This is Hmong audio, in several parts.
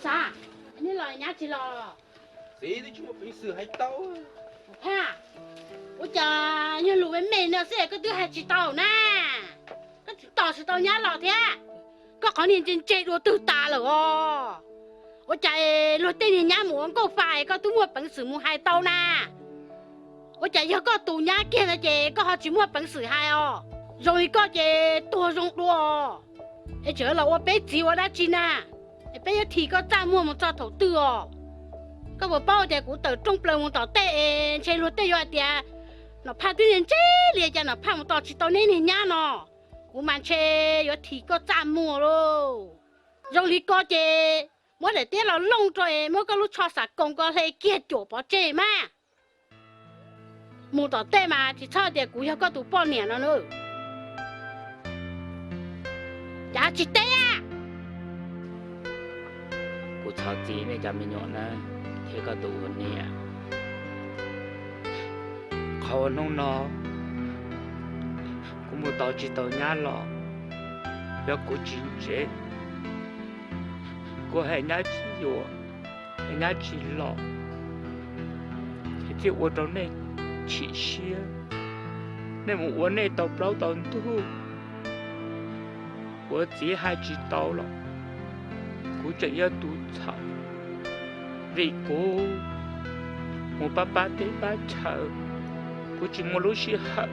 Xav, nej los nyab tsis los? Txiv, twb tsis muaj peev xwm hais tau. Phaj, ua cas yog lus me me no xwb koj twb hais tsis tau na? Koj tseem tos tsis tau nyab los thiab. Koj qhov niag ntse ntse dua twg tas lawm os? Ua cas luag tej niag nyab mus ua nkauj fa es koj twb muaj peev xwm mus hais tau na? Ua cas yog koj tus nyab kiag no ces koj ho tsis muaj peev xwm hais os? Zoo li koj ces tuag zoo dua. Es tseem los ua peb txiv ua dab tsi na? Es peb yuav thim koj txaj muag mus txog thaum twg os? Koj puas paub tias kuv tawm rooj plaws mus tom tej es ntshe luag tej yuav hais tias Nom Phaj twb ntse li cas Nom Phaj mus tos tsis tau neb niag nyab no. Kuv mas ntshe yuav thim koj txaj muag lauj. Zoo li ko ces muab daim tiab los looj rau es muab koj lub tsho xav koos ko hle kiag cuam pov tseg mas. Mus tom tej mas tsis txhob tias kuv yog koj tus poj niam no na. Cas tsis teb? Kuv thov txim nej cov me nyuam na, thiab koj tus ua niam. Qhov uas hnub no kuv mus tos tsis tau nyab los, yog kuv tsis ntse, kuv hais nyab tsis yuav, hais nyab tsis los, thiaj ua rau nej chim siab. Nej mus ua nej tau plaub tau ntug, ua txiv hais tsis tau los kuv tseem yog tus txhaum. Vim kuv mus pab pab teb pab chaw, kuv tsis muaj lub sij hawm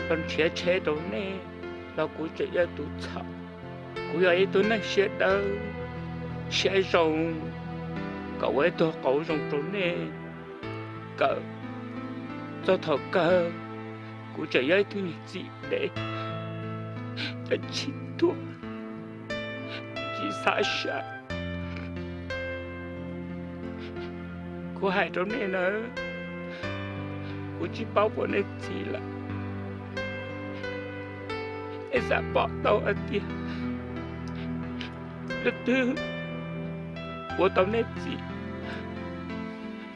los nrhiav tsheb rau nej los kuv tseem yog tus txhaum. Kuv yog ib tug neeg siab dawb siab zoo kom ua ib tug qauv zoo rau nej, kom txog thaum kawg kuv tseem yog ib tug niag txim dev, tsis tuag, tsis xav sab. Kuv hais rau nej na, kuv tsis paub puas nej txi lawm. Nej xav pom tau hais tias leej twg ua tau nej txi,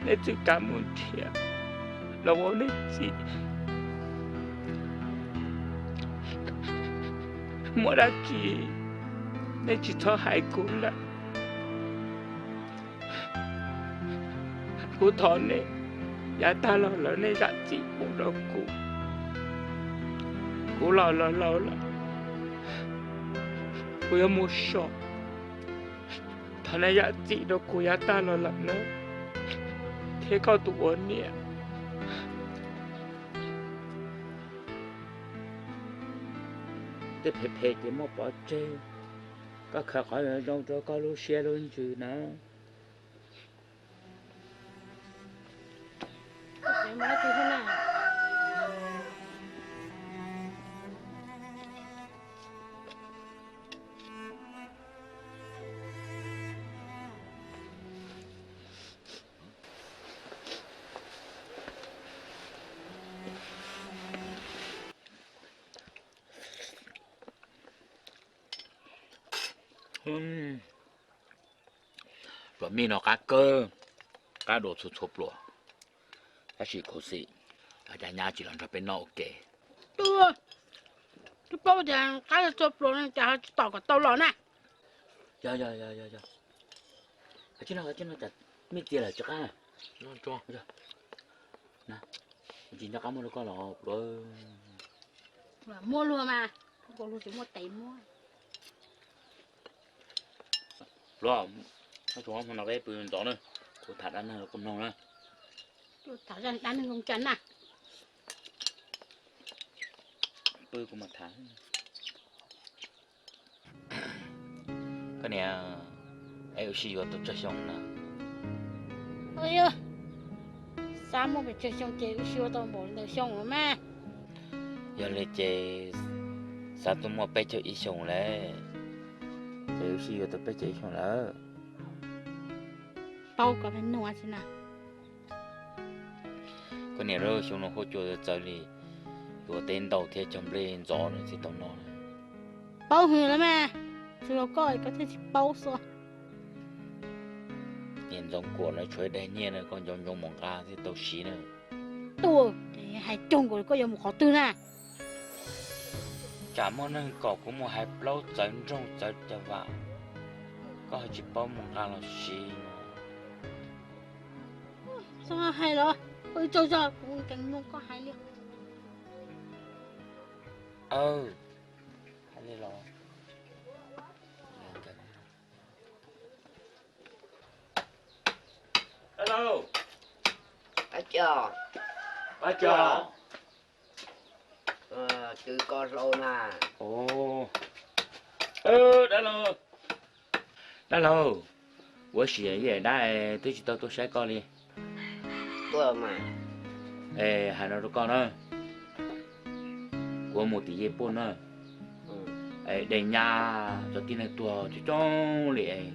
nej txwj kav mus nrhiav los ua nej txi. Muaj dab tsi nej tsis txhob hais kuv lawm. Kuv thov nej, yav tag los lawm nej zam txim pub rau kuv. Kuv los laus laus lawm, kuv yuav mus so. Thov nej zam txim rau kuv yav tag los lawm nawb, thiab koj tus ua niam. Tej phem phem ces muab pov tseg, koj khaws qhov zoo rau koj lub siab lub ntsws na. Pluas mij no qab kawg, qab dua txhua txhua pluas, tab sis khuv xim cas nyab tsis los nrog peb noj ua ke. Twb paub tias qab txhua pluas no cas ho tsis tom kom tau los na. Yog yog yog yog, tsis no tsis no, mij txia lawm tsis qab. Tsis nco qab muab rau koj los pluas. Muab luag mas, luag tsis muaj tes muab. Pluas, no peb pw ntxov na, kuv tham dab neeg rau koj mloog na. Tham dab neeg zoo cas na? Pw kuv mam tham. Koj niam, es wb sib yuav tau tsawg xyoo na? Xav muaj pes tsawg xyoo ces wb sib yuav tau npaum ntawm xyoo los mas. Yog li ces xav tuaj muaj peb caug ib xyoos lawm, ces wb sib yuav tau peb caug ib xyoos lawm. Paub koj pheej nug si na. Koj niam, xyoo no huab cua txawv li, yuav teb ntau thiab cog nplej ntxov nws thiaj tau noj. Paub hwv lawm mas, tsuas yog koj koj thiaj tsis paub xwb. Niam Ntxoov Kuam lawv tshuav ib daim nyiaj na, koj ncov ncov mus nqa thiaj tau siv na. Tuaj, hais cuag nkaus koj yuav mus qhov twg na? Tsam muaj neeg kom kuv mus hais plaub txawv nroog txawv cov vam. Koj tsis paub mus nqa los siv no. Txhob hais los, ua tsaug zog, kuv nkees mloog koj hais li. Hais li los. Hello. Ab, Pab Cog. Twb koj hlau na. Dab laug, dab laug, ua siab yam dab twb tsis tau tuaj saib koj li. Tuaj mas. Es hais no rau koj na, kuv mus tim Yej Puj na. Es dej nyab cov tib neeg tuag coob coob li es,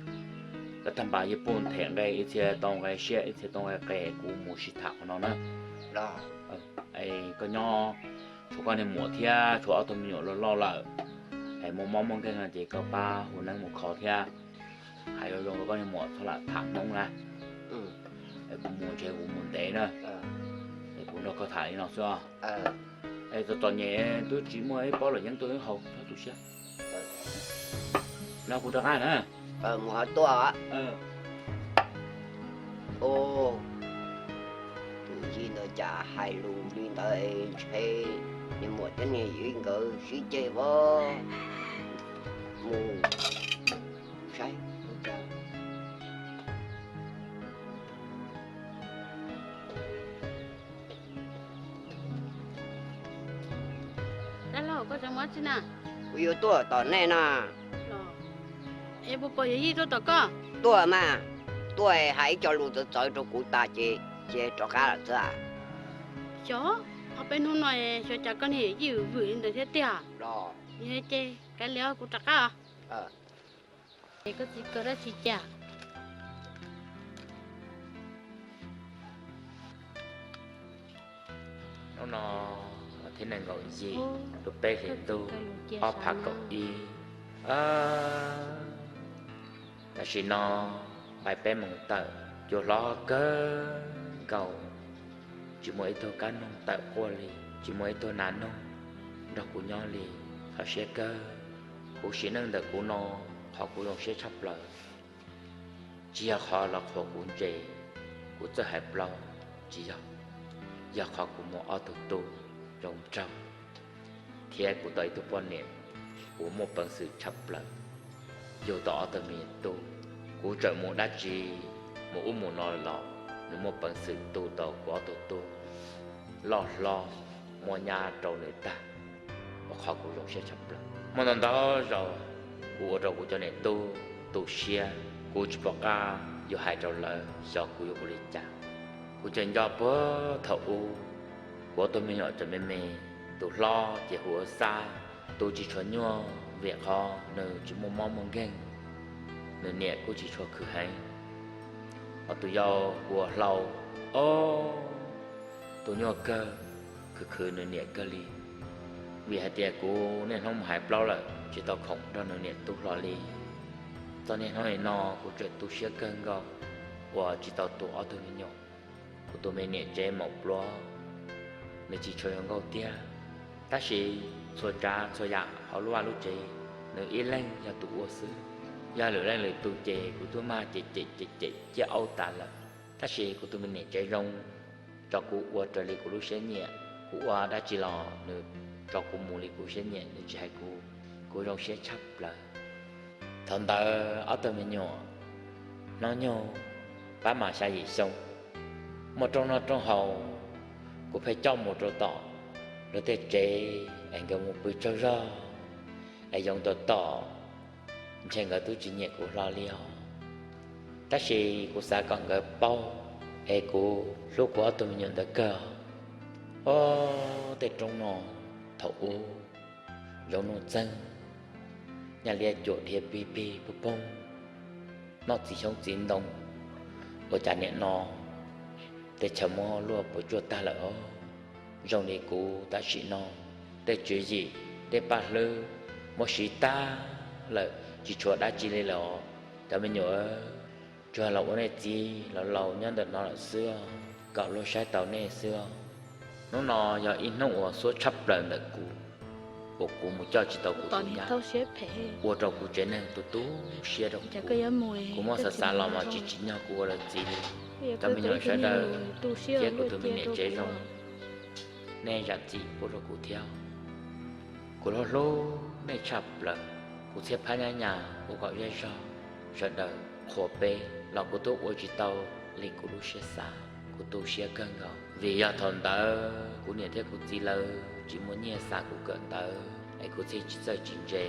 lawv tag npas Yej Puj them nqe ib txhia tau nqe siab ib txhia tau nqe qes, kuv mus sib tham qhov no na. Es koj nyob, tshuav koj niag muam thiab tshuav ob tug me nyuam loj loj lawm, es muaj mob muaj nkeeg no ces koj pab hu neeb mus kho thiab. Hais zoo zoo rau koj niag muam txhob lam tham Hmoob na. Es kuv mus ntshe kuv mus ntev na, es kuv nrog koj tham li no xwb os. Es txom txom nyem twb tsis muaj ib pob luam yeeb tuaj wb haus, txhob tu siab. Los kuv rov qab na. Mus ho tuaj. Tus yij ntawd cas hais lus li ntawd, ntshe niag muam thiab niag yij nkawd sib ceg os. Mus saib. Dab laug, koj tseem mus tsi na? Kuv yuav tuaj tom nej na. Es puas pom yawm yij tuaj tom koj? Tuaj mas, tuaj hais ib co lus txawv txawv rau kuv tas ces cia rov qab lawm xwb. Xyov, ob peb hnub no xyov cas koj niag yawm yij vwm li ntawd thiab tiag. Yog ces kav liam kuv rov qab os. Es koj txiv kawg dab tsi cas? Hnub no thiab nees nkaum yim lub peb hlis ntuj ob phav kaum ib. Tam sim no nqai peb moos tawm, cua hlob kawg nkaus, tsis muaj ib tug kab noog tawm quaj li, tsis muaj ib tug nas noog nrog kuv nyob li. Kho siab kawg, kuv sim neej ntawm kuv no qhov kuv zoo siab tshaj plaws tsis yog qhov los qhuas kuv ntses, kuv txawj hais plaub, tsis yog, yog qhov kuv muaj ob tug tub zoo nraug thiab kuv tau ib tug poj niam uas muaj peev xwm tshaj plaws yug tau ob tug me tub. Kuv txawm mus dab tsi, mus ub mus no los nws muaj peev xwm tu tau kuv ob tug tub loj hlob, muab nyab rau nws tag, ua qhov kuv zoo siab tshaj plaws. Muaj ntau ntau zaus kuv ua rau kuv cov niam tub tu siab, kuv tsis pom qab yuav hais rau lawv xyov kuv yuav ua li cas. Kuv tseem nco puag thaum ub, kuv ob tug me nyuam tseem me me, tus hlob ces hu ua Xab, tu tsis tshua nyuaj vim qhov nws tsis muaj mob muaj nkeeg, nws niam kuj tsis tshua khwv heev. Ho tus yau hu ua Hlau, ob, tu nyuaj kawg, khwv khwv nws niam kawg li. Vim hais tias kuv niaj hnub mus hais plaub lawm tsis tau khoom nrog nws niam tu hlo li. Txog niaj hnub nim no kuv tseem tu siab kawg nkaus uas tsis tau tu ob tug me nyuam. Kuv tus me niam tsev maum pluav, nws tsis tshua zoo nkauj tiag, tab sis txhua tsav txhua yam hauv lub vaj lub tsev nws ib leeg yog tus ua xwb. Yog lwm leej lwm tus ces kuv twb mag cem cem cem cem ciaj aub tas lawm. Tab sis kuv tus me niam tsev zoo, tso kuv ua raws li kuv lub siab nyiam, kuv ua dab tsi los nws tso kuv mus li kuv siab nyiam, nws tsis hais kuv, kuv zoo siab tshaj plaws. Thaum ntawd ob tug me nyuam hnub nyoog pab mam xya yim xyoo, muaj rooj noj rooj haus, kuv pheej coj mus rau tom luag tej tsev es nkawd mus pw tsaug zog es yoov tom tom, ntshe nkawd twb tsis nyiam kuv hlo li os. Tab sis kuv xav kom nkawd paub es kuv hlub kuv ob tug me nyuam ntawd kawg. Ob tej roob no thaum ub zoo nuj txeeg, nyaj liab cuam dhia pig pig pog poog, noj txiv xyoob txiv ntoo, ua cas nim no tej chaw muab luaj puas tsuaj tag lawm os. Zoo li kuv tam sim no tej tswv yim tej paj hlwb muab siv tag lawm tsis tshuav dab tsi li lawm os. Cov me nyuam, tsuas los ua nej txiv laus laus nyob ntawm no lawm xwb, kom luag saib taus nej xwb. Hnub no yog ib hnub uas xuab tshaj plaws ntawm kuv. Kuv mus coj tsis tau kuv tus nyab, ua rau kuv tsev neeg tu tu siab rau kuv. Kuv muab xav xav los mas tsis tsim nyog kuv ua lawv txiv li. Cov me nyuam sawv daws thiab kuv tus me niam tsev zoo, nej zam txim pub rau kuv thiab. Kuv hlub hlub nej tshaj plaws. Kuv txhiaj phab nyab nyas ua kom zej zog, sawv daws qhuas peb los kuv twb ua tsis tau li kuv lub siab xav. Kuv tu siab kawg nkaus vim yog thaum ntawd kuv niam thiab kuv txiv lawv tsis muaj nyiaj xa kuv kawm ntawv es kuv thiaj tsis txawj tsis ntse,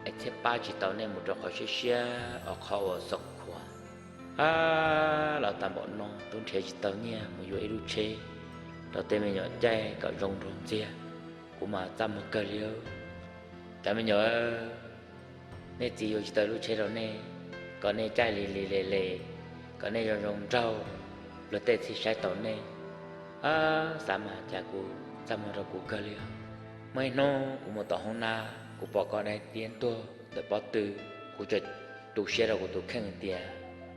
es thiaj pab tsis tau nej mus rau qhov siab siab os, qhov uas xoom khuav. Ab, los tag npaum no twb nrhiav tsis tau nyiaj mus yuav ib lub tsheb rau tej me nyuam caij kom zoo nraug ntxiag, kuv mas txaj muag kawg li. Cov me nyuam, nej txiv yuav tsis tau lub tsheb rau nej, kom nej caij li li le le, kom nej zoo zoo nraug, luag tej thiaj saib tau nej. Ab, xav mas cas kuv txaj muag rau kuv kawg li os. Muaj ib hnub kuv mus tom hoob nab, kuv pom koj daim tiab ntuag ntawm pob tw, kuv txawm tu siab rau kuv tus kheej tias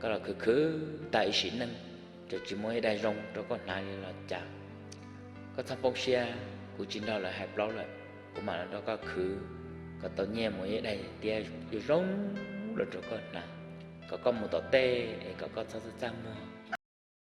koj los khwv khwv tag ib sim neej, txawm tsis muaj ib daim zoo rau koj hnav li los cas. Koj txhob poob siab, kuv tsis nrog lawv hais plaub lawm, kuv mam los nrog koj khwv kom tau nyiaj mus ib daim tiab zoo zoo los rau koj hnav, kom koj mus tom tej es kom koj txhob txaj txaj muag.